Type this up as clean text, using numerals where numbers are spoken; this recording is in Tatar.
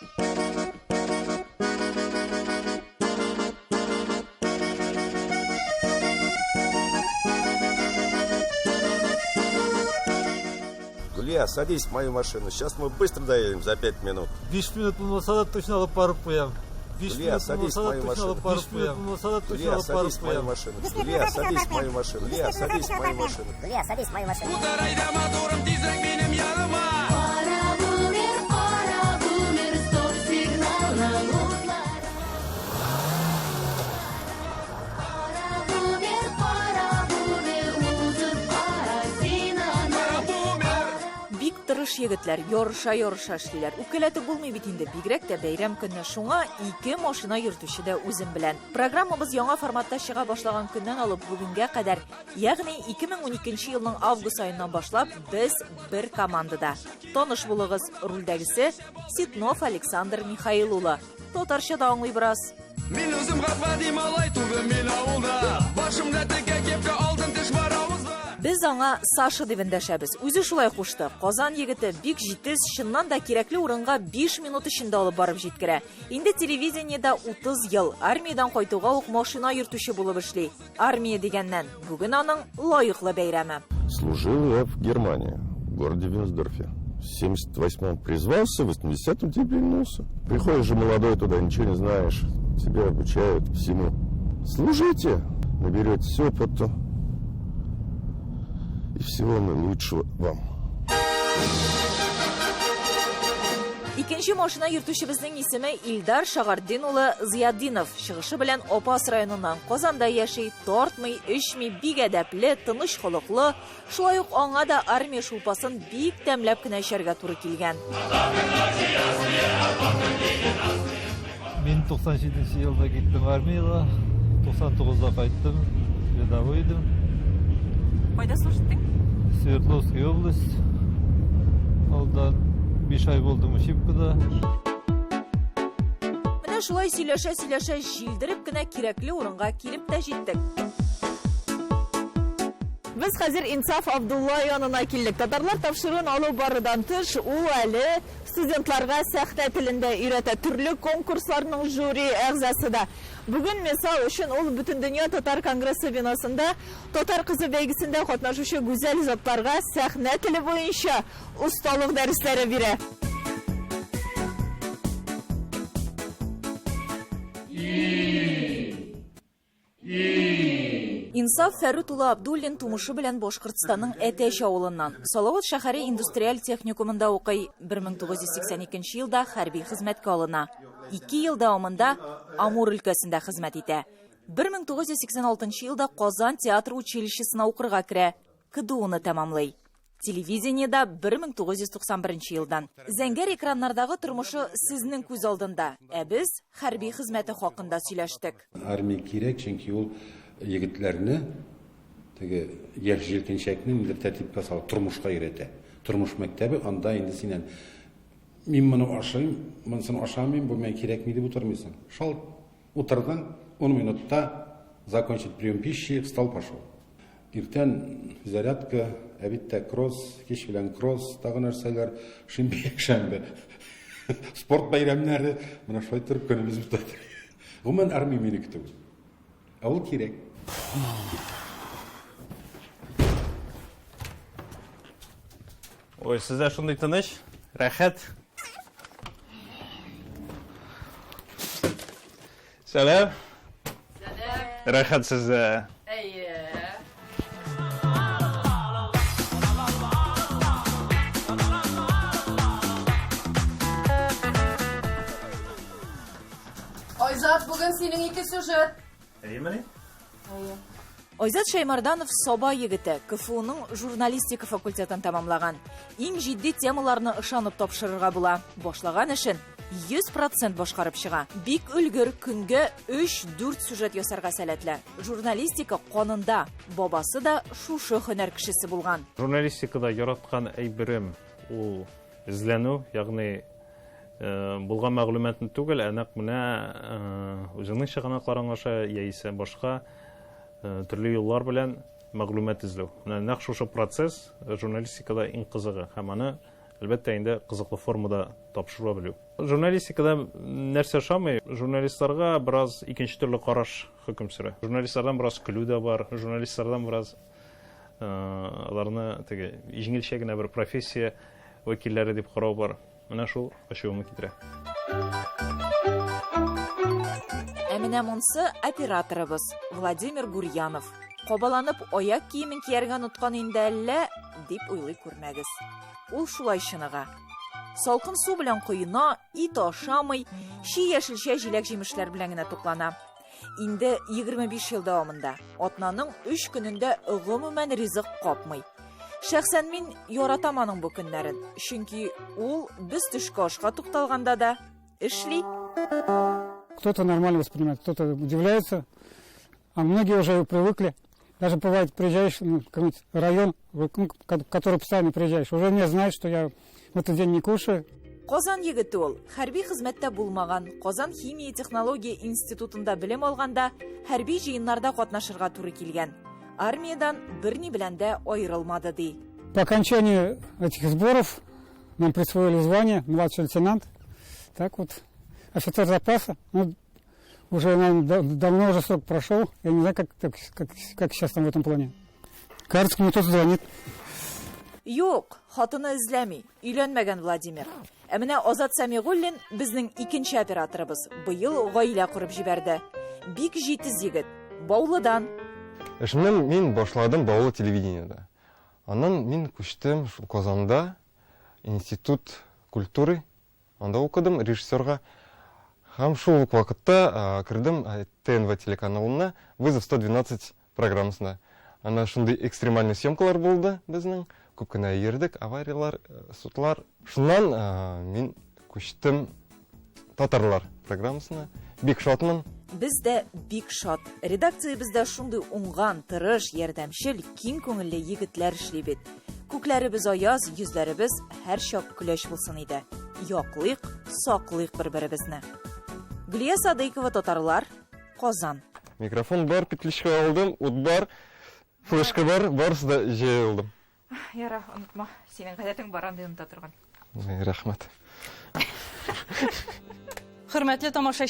Гулья, садись в мою машину. Сейчас мы быстро доедем за 5 минут. 5 минут булмаса да точно алып барып куям. 5 Гулья, минут садись булмаса в да мою точно машину. алып барып Гулья, куям. Булмаса да точно алып барып садись в мою куям. машину. Гулья, садись в мою машину. Гулья, садись в мою машину. Гулья, садись в мою машину. Утыр әйдә матурым тизрәк минем яныма. Кара бумер, кара бумер, стоп сигналын утлар. Кара бумер, кара бумер, узып бара син аны. Кара бумер. Бик тырыш егетләр, ярыша-ярыша эшлиләр. Үпкәләтеп булмый бит инде, бигрәк тә бәйрәм көнне. Шуңа ике машина йөртүче дә үзем белән. Программабыз яңа форматта чыга башлаган көннән алып бүгенгә кадәр, ягъни 2012 елның август аеннан башлап без бер командада. Таныш булыгыз, рульдәгесе Ситнов Александр Михаил улы. Татарча да аңлый бераз. Мин үзем гап-гади малай тудым мин авылда. Башымда текә кепка, алтын теш бар авызда. Без аңа Саша дип эндәшәбез. Үзе шулай кушты. Казан егете бик җитез, чыннан да кирәкле урынга 5 минут эчендә алып барып җиткерә. Инде телевидениедә 30 ел, армиядән кайтуга ук машина йөртүче булып эшли. Армия дигәннән, бүген аның лаеклы бәйрәме. Служил я в Германии, в городе Вюнсдорфе. В 78-м призвался, в 80-м тебе вернулся. Приходишь же молодой туда, ничего не знаешь. Тебя обучают всему. Служите, наберетесь опыта. И всего наилучшего вам. Икенче машина йөртүчебезнең исеме Илдар Шагардин улы Зыятдинов. Чыгышы белән Апас районыннан. Казанда яши, тартмый, эчми, бик әдәпле, тыныч холыклы. Шулай ук аңа да армия шулпасын бик тәмләп кенә эчәргә туры килгән. Мин 97 елда киттем армиягә, 99-да кайттым, рядовой идем. Кайда служить? Свердловская область. Алда 5 ай булдым учебкада. Менә шулай сөйләшә-сөйләшә җилдереп кенә кирәкле урынга килеп тә җиттек. Без хәзер Инсаф Абдулла янына килдек. Татарлар тапшыруын алып барудан тыш, ул әле студентларга сәхнә телендә өйрәтә, төрле конкурсларның жюри әгъзасы да. Бүген мисал өчен ул Бөтендөнья татар конгрессы бинасында Татар кызы бәйгесендә катнашучы гүзәл затларга сәхнә теле буенча осталык дәресләре бирә. Инсаф Фәрүт улы Абдуллин тумышы белән Башкортстанның Әтәч авылыннан. Салават шәһәре индустриаль техникумында укый. 1982 елда хәрби хезмәткә алына. 2 ел дәвамында Амур өлкәсендә хезмәт итә. 1986 елда Казан театр училищесына укырга керә. КДУны тәмамлый. Телевидениедә 1991 елдан. Зәңгәр экраннардагы тормышы сезнең күз алдында. Ә без хәрби хезмәте хакында сөйләштек. Армия кирәк, чөнки ул егетләрне теге яшь җилкенчәкне ниндидер тәртипкә салып тормышка өйрәтә. Тормыш мәктәбе, анда инде синнән мин моны ашыйм, монысын ашамыйм, бу миңа кирәкми дип утырмыйсың. Шалт утырдың, 10 минутта закончить прием пищи, встал, пошел. Иртән зарядка, әбиттә кросс, кич белән кросс, тагы нәрсәләр, шимбә, якшәмбе. Спорт бәйрәмнәре, менә шулай торып көнебез үтә. Гомумән, армия минеке түгел. Ә ул кирәк. Ой, сездә шундый тыныч, рәхәт. Сәлам. Сәлам. Рәхәт сездә. Әйе. Айзат, бүген синең ике сюжет. Әйеме? Әйе. Айзат Шәймарданов Саба егете, КФУның журналистика факультетын тәмамлаган. Иң җитди темаларны ышанып тапшырырга була. Башлаган эшен 100% башкарып чыга. Бик өлгер, көнгә 3-4 сюжет ясарга сәләтле. Журналистика канында, бабасы да шушы һөнәр кешесе булган. Журналистикада яраткан әйберем ул эзләнү, ягъни булган мәгълүматны түгел, ә нәкъ менә үзеңнең чыганакларың аша яисә башка төрле юллар белән мәгълүмат эзләү. Менә нәкъ шушы процесс журналистикада иң кызыгы һәм аны Әлбәттә инде, кызыклы формада тапшыра белү. Журналистикада нәрсә ошамый? Журналистларга бераз икенче төрле караш хөкем сөрә. Журналистлардан бераз көлү дә бар, журналистлардан бераз аларны теге җиңелчә генә бер профессия вәкилләре дип карау бар. Менә шул ачуымны китерә. Ә менә монсы операторыбыз Владимир Гурьянов. Кабаланып аяк киемен кияргә оныткан инде әллә, дип уйлый күрмәгез. Ул шулай чыныга. Салкын су белән коена, ит ашамый, чи яшелчә җиләк-җимешләр белән генә туклана. Инде 25 ел дәвамында атнаның 3 көнендә гомумән ризык капмый. Шәхсән мин яратам аның бу көннәрен, чөнки ул без төшке ашка тукталганда да эшли. Кто-то нормально воспринимает, кто-то удивляется, а многие уже привыкли. Даже бывает, приезжаешь, ну, в какой-нибудь район, ну, который постоянно приезжаешь, уже не знают, что я в этот день не кушаю. Казан егете ул, хәрби хезмәттә булмаган, Казан химия технология институтында белем алганда хәрби җыеннарда катнашырга туры килгән. Армиядән берни белән дә аерылмады ди. По окончании этих сборов нам присвоили звание младший лейтенант. Так вот, офицер запаса. Ну, уже, наверное, давно уже срок прошел. Я не знаю, как сейчас там в этом плане. Кажется, мне кто-то звонит. Юк, хатыны эзләми, өйләнмәгән Владимир. Ә менә Азат Сәмигуллин безнең икенче операторыбыз. Быел гаилә корып җибәрде. Бик җитез егет. Баулыдан. Эшемне мин башладым Баулы телевидениедә. Аннан мин күчтем шул Казанда институт культуры, анда укыдым режиссерга. Һәм шул ук вакытта кердем ТНВ телеканалына «Вызов 112» программасына. Анда шундый экстремальный съемкалар булды безнең. Күп кенә йөрдек, авариялар, судлар. Шуннан мин күчтем татарлар программасына. Бик шатмын. Без дә бик шат. Редакциябездә шундый уңган, тырыш, ярдәмчел, киң күңелле егетләр эшли бит. Күкләребез аяз, йөзләребез һәрчак көләч булсын иде. Яклыйк, саклыйк бер-беребезне. Гөлия Садыйкова, Татарлар, Казан. Микрофон бар, петличка алдым, ут бар, флешка бар, барысы да җыелдым. Яра, онытма. Синең гадәтең бар андый оныта торган. Рәхмәт. Хөрмәтле тамашачы.